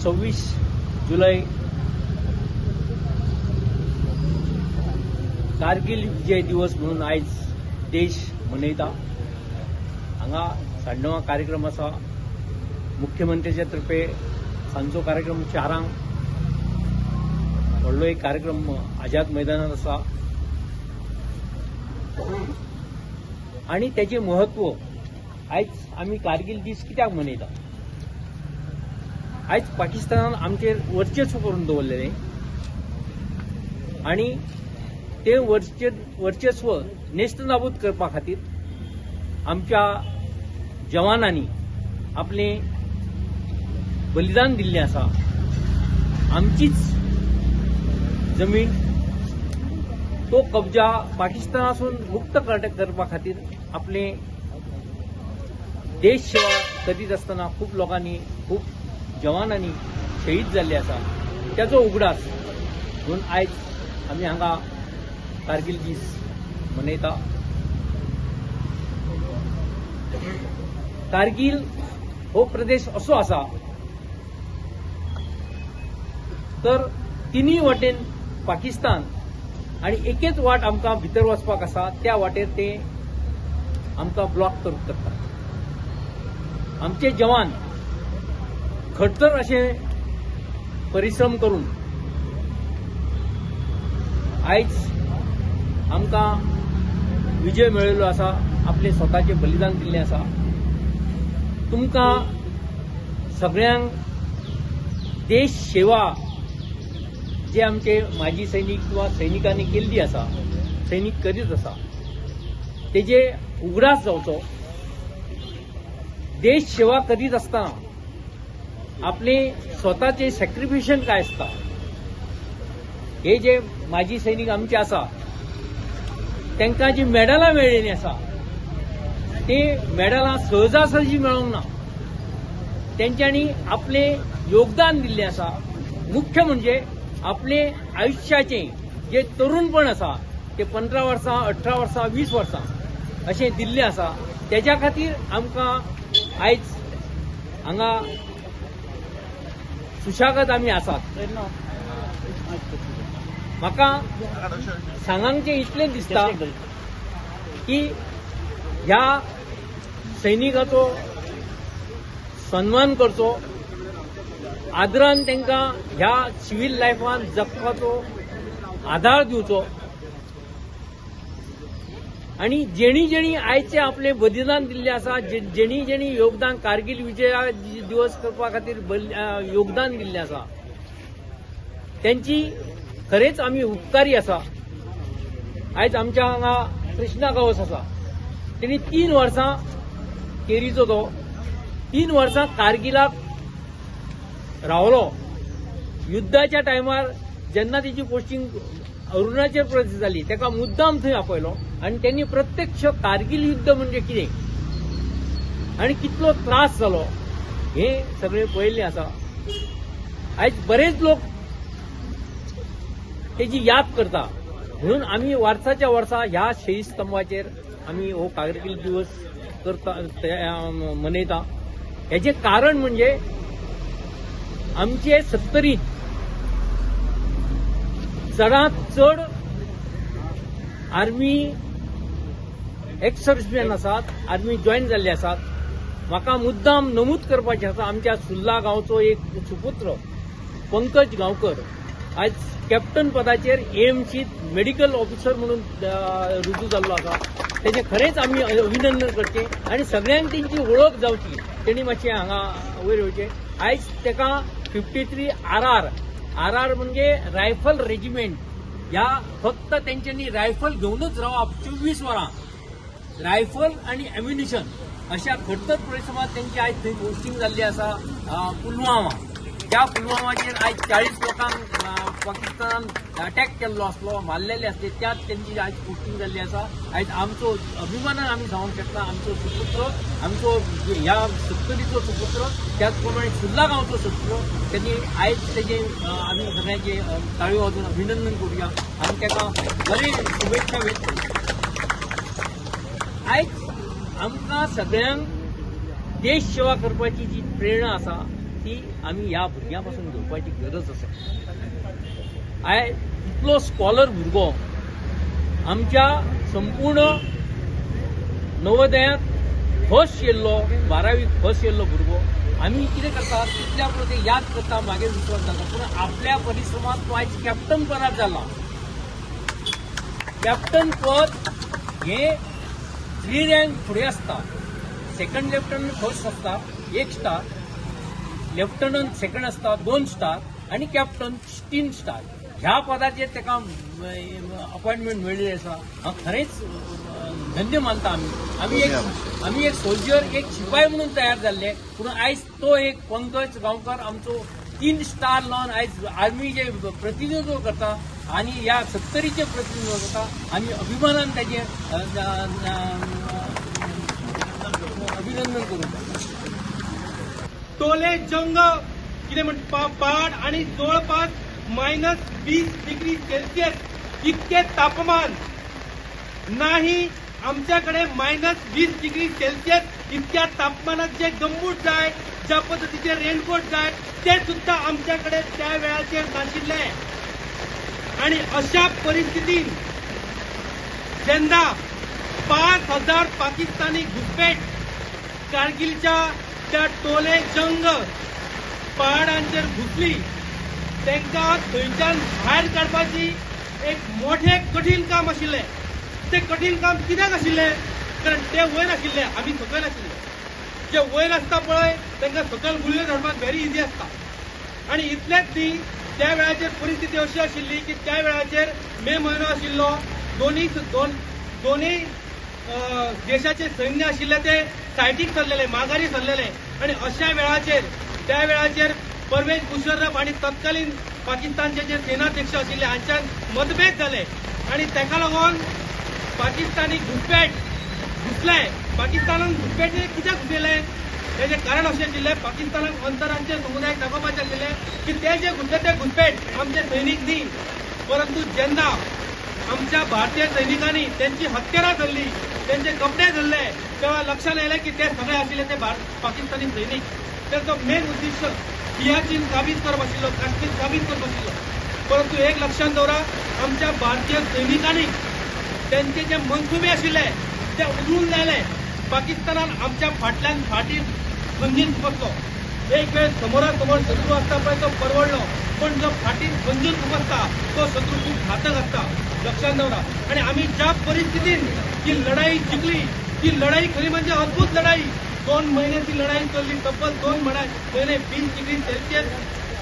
26 जुलय कारगिल विजय दिवस म्हणून आयज देश मनयता. हांगा 9:30 कार्यक्रम आसा. मुख्यमंत्र्याच्या तर्फे सांजचो कार्यक्रम 4 व्हडलो एक कार्यक्रम आझाद मैदानात आसा आनी तेजें म्हत्व आयज आमी कारगिल दीस कित्याक मनयता. आयज पाकिस्तानान आमचेर वर्चस्व करून दवरलेलें आनी ते वर्चस्व नेस्तनाबूत करपा खातीर आमच्या जवानांनी आपलें बलिदान दिल्लें आसा. आमचीच जमीन तो कब्जा पाकिस्तानासून मुक्त करपा खातीर आपले देश सेवा करीत आसतना खूब लोकांनी, खूब जवानांनी शहीद जाल्ले आसा. त्याचो उगडास म्हणून आयज आमी हांगा कारगिल दीस मनयता. कारगिल हो प्रदेश असो आसा तर तिनूय वाटेन पाकिस्तान आनी एकेच वाट आमकां भितर वचपाक आसा, त्या वाटेर ते आमकां ब्लॉक करतात. आमचे जवान खडतर अशे परिश्रम करून आयज आमकां विजय मेळिल्लो आसा, आपले स्वताचे बलिदान दिल्लें आसा. तुमकां सगळ्यांक देश सेवा जे आमचे माजी सैनिक किंवा सैनिकांनी केल्ली आसा, सैनिक करीत आसा, तेजे उगडास जावचो. देश सेवा करीत आसतना आपले स्वताचे सॅक्रिफिकेशन काय आसता, हे जे माजी सैनिक आमचे आसा तांकां जी मेडलां मेळिल्लीं आसा ते मेडलां सहजासहजी मेळोंक ना, तेंच्यांनी आपलें योगदान दिल्लें आसा. मुख्य म्हणजे आपले आयुष्याचें जे तरुणपण आसा ते 15 वर्सां, 18 वर्सां, 20 वर्सां अशें दिल्लें आसा. तेज्या खातीर आमकां आयज हांगा सुशागत आमी आसात. म्हाका सांगचें इतलें दिसता की ह्या सैनिकाचो सन्मान करचो, आदरान तांकां ह्या सिवील लायफान जगपाचो आधार दिवचो आनी जेणी जेणी आयचे आपलें बलिदान दिल्लें आसा, जेणी जेणी योगदान कारगिल विजया दिवस करपा खातीर योगदान दिल्लें आसा, तेंची खरेंच आमी उपकारी आसा. आयज आमच्या हांगा कृष्णा गांवस आसा, तेणी 3 वर्सां केरीचो तो 3 वर्सां कारगिलाक रावलो. युद्धाच्या टायमार जेन्ना तेची पोस्टिंग अरुणाचल प्रदेश जाली तेका मुद्दाम थंय आपयलो आनी तेणी प्रत्यक्ष कारगिल युद्ध म्हणजे कितें आनी कितलो त्रास जालो हें सगळें पळयल्लें आसा. आयज बरेच लोक तेजी याद करता, म्हणून आमी वर्साच्या वर्सा ह्या शहीद स्तंभाचेर आमी हो कारगिल दिवस करता, मनयता. हेजें कारण म्हणजे आमचे 70 चडांत चड आर्मी एक्स सर्विसमॅन आसात, आर्मी जॉयन जाल्ले आसात. म्हाका मुद्दाम नमूद करपाचें आसा, आमच्या सुर्ला गांवचो एक सुपुत्र पंकज गांवकर आयज कॅप्टन पदाचेर एएमसीत मेडिकल ऑफिसर म्हणून रुजू जाल्लो आसा. तेजें खरेंच आमी अभिनंदन करचें आनी सगळ्यांक तेंची वळख जावची, तेणी मातशें हांगा वयर येवचें. आयज तेका 53 RR म्हणजे रायफल रेजिमेंट, ह्या फक्त तेंच्यांनी रायफल घेवनूच रावप 24 वरां, रायफल आनी एम्युनिशन अशा खडतर परिश्रमात तेंची आयज थंय पोस्टिंग जाल्ली आसा पुलवामा. त्या पुलवामाचेर आयज 40 लोकांक पाकिस्तानान अटॅक केल्लो आसलो, मारलेले आसले, त्यात तेंची आयज पोस्टिंग जाल्ली आसा. आयज आमचो अभिमानान आमी सांगूंक शकता, आमचो सुपुत्र, आमचो ह्या सत्तरीचो सुपुत्र, त्याच प्रमाणे सुर्ला गांवचो सुपुत्र, तेणी आयज तेजें आमी सगळ्यांचे ताळयो वाजून अभिनंदन करुया आनी तेका बरे शुभेच्छा व्यक्त. आयज आमकां सगळ्यांक देश सेवा करपाची जी प्रेरणा आसा ती आमी ह्या भुरग्यां पासून घेवपाची गरज आसा. आयज इतलो स्कॉलर भुरगो आमच्या संपूर्ण नवोदयांत फर्स्ट येयल्लो, बारावी फर्स्ट येयल्लो भुरगो. आमी कितें करता, तितल्या पुरतें याद करता, मागीर विसरोन जाता. पूण आपल्या परिश्रमात तो आयज कॅप्टन पदार जाला. कॅप्टन पद हे थ्री रँक फुडें आसता. सेकंड लेफ्टनंट फर्स्ट आसता, एक स्टार, लेफ्टनंट सेकंड आसता, दोन स्टार आनी कॅप्टन तीन स्टार. ह्या पदाचेर ताका अपॉयंटमेंट मेळिल्ली आसा. हांव खरेंच धन्य मानता. आमी एक सोल्जर, एक शिपाय म्हणून तयार जाल्ले, पूण आयज तो एक पंकज गांवकर आमचो तीन स्टार लावन आयज आर्मीचे प्रतिनिधित्व करता आनी ह्या सत्तरीचे प्रतिनिधित्व करता. आमी अभिमानान ताजें अभिनंदन करूंक जाय. टोले जंग कितें म्हणटा पाड आणि जवळपास -20 डिग्री सेल्सिअस इतके तापमान नाही. आमच्याकडे -20 डिग्री सेल्सिअस इतक्या तापमानात जे गंबूट जाय, ज्या पद्दतीचे रेनकोट जाय, ते सुद्धा आमच्याकडे त्या वेळाचेर नाशिल्ले. आणि अशा परिस्थितीत जेन्ना 5000 पाकिस्तानी घुसपेट कारगिलच्या त्या टोले जंग पहाडांचेर घुसली, तांकां थंयच्यान भायर काडपाची एक मोठें कठीण काम आशिल्लें. तें कठीण काम कित्याक आशिल्लें? कारण ते वयर आशिल्ले, आमी सकयल आशिल्ले. जे वयर आसता पळय, तांकां सकयल गुळयो धाडपाक व्हेरी इजी आसता. आणि इतलेंच न्ही, त्या वेळाचेर परिस्थिती अशी आशिल्ली की त्या वेळाचेर मे म्हयनो आशिल्लो. दोनूय दोन दोनूय देशाचे सैन्य आशिल्ले ते सायटीक सरलेले, माघारी सरलेले. आणि अशा वेळाचेर, त्या वेळाचेर परवेज मुशर्रफ आणि तत्कालीन पाकिस्तानचे जे सेनाध्यक्ष आशिल्ले हांच्यान मतभेद जाले आणि ताका लागून पाकिस्तानी घुसपेट घुसले. पाकिस्तानान घुसपेट कित्याक घुसयले? तेजें कारण अशें आशिल्लें, पाकिस्तानाक अंतरराष्ट्रीय समुदायाक दाखोवपाचें आशिल्लें की ते जे घुसले ते घुसपेट आमचे सैनीक न्ही. परंतु जेन्ना आमच्या भारतीय सैनिकांनी त्यांची हत्यारां धरली, त्यांचे कपडे धरले, तेव्हा लक्षात आयलें की ते सगळे आशिल्ले ते पाकिस्तानी सैनीक. ताचो मेन उद्दिश्य सियाचीन काबीज करप आशिल्लो, काश्मीर काबीज करप आशिल्लो. परंतु एक लक्षात दवरा, आमच्या भारतीय सैनिकांनी त्यांचे जे मनसुबे आशिल्ले ते उधळून लायले. पाकिस्तानान आमच्या फाटल्यान फाटी खंजीर खुपसलो. एक वेळ समोरासमोर शत्रू आसता पळय तो परवडलो, पण जो फाटीन खंजीर खुपसता तो शत्रू खूप घातक आसता, लक्षात दवरा. आणि आमी ज्या परिस्थितीन ती लढाई जिखली, ती लढाई खरी म्हणजे अद्भुत लढाई. 2 महिने ती लढाई चलली, तब्बल 2 महिने. 20 डिग्री सेल्सिअस,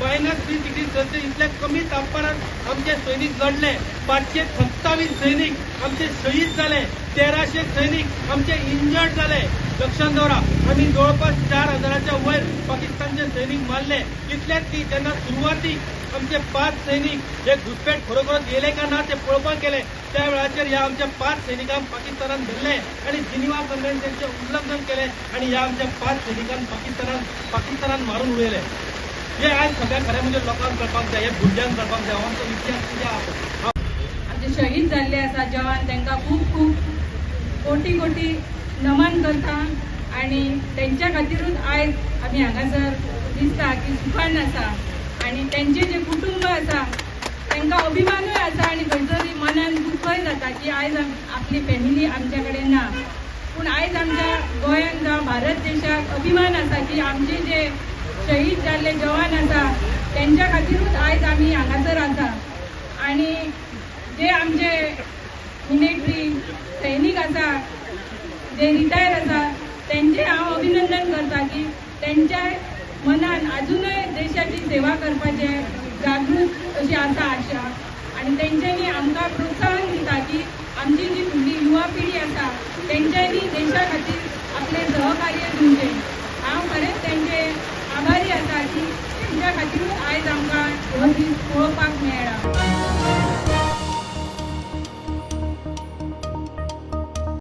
-20 डिग्री सेल्सिअस इतल्या कमी तापमानात आमचे सैनीक लढले. 527 सैनीक आमचे शहीद जाले, 1300 सैनीक आमचे इंजर्ड जाले. लक्षात दवरा, आमी जवळपास 4000च्या वयर पाकिस्तानचे सैनीक मारले. इतलेच न्ही, जेन्ना सुरवातीक आमचे पांच सैनीक हे घुसपेट खरोखरच येयले काय ना ते पळोवपाक गेले, त्या वेळाचेर ह्या आमच्या पांच सैनिकांक पाकिस्तानान धरले आणि जिनिवा कन्व्हेन्शनचे उल्लंघन केले आणि ह्या आमच्या पांच सैनिकांक पाकिस्तानान मारून उडयले. हे आज सगळ्या खरें म्हणजे लोकांक कळपाक जाय, हे भुरग्यांक कळपाक जाय. हो आमचो इतिहास कितें आसा. आमचे शहीद जाल्ले आसा जवान, तांकां खूब खूब कोटी कोटी नमन करता आणि तेंच्या खातीरूच आयज आमी हांगासर दिसता की सुखान आसा. आणि तेंचे जे कुटुंब आसा तांकां अभिमानूय आसा आणि खंय तरी मनान दुख्खय जाता की आयज आपली फॅमिली आमच्या कडेन ना. पूण आयज आमच्या गोंयान जावं भारत देशाक अभिमान आसा की आमचे जे शहीद जाल्ले जवान आसा तेंच्या खातीरूच आयज आमी हांगासर आसा. आणि जे आमचे मिलिटरी सैनीक आसा, जे रिटायर आसा, तेंचे हांव अभिनंदन करता की तेंच्या मनान अजुनय देशाची सेवा करपाचे जागृत अशी आसा आशा. आणि तेंच्यांनी आमकां प्रोत्साहन दिता की आमची जी फुडली युवा पिढी आसा तेंच्यांनी देशा खातीर आपलें सहकार्य दिवचें. हांव खरेंच तेंचे आभारी आसा की तेंच्या खातीरूच आयज आमकां हो दीस पळोवपाक मेळ्ळा.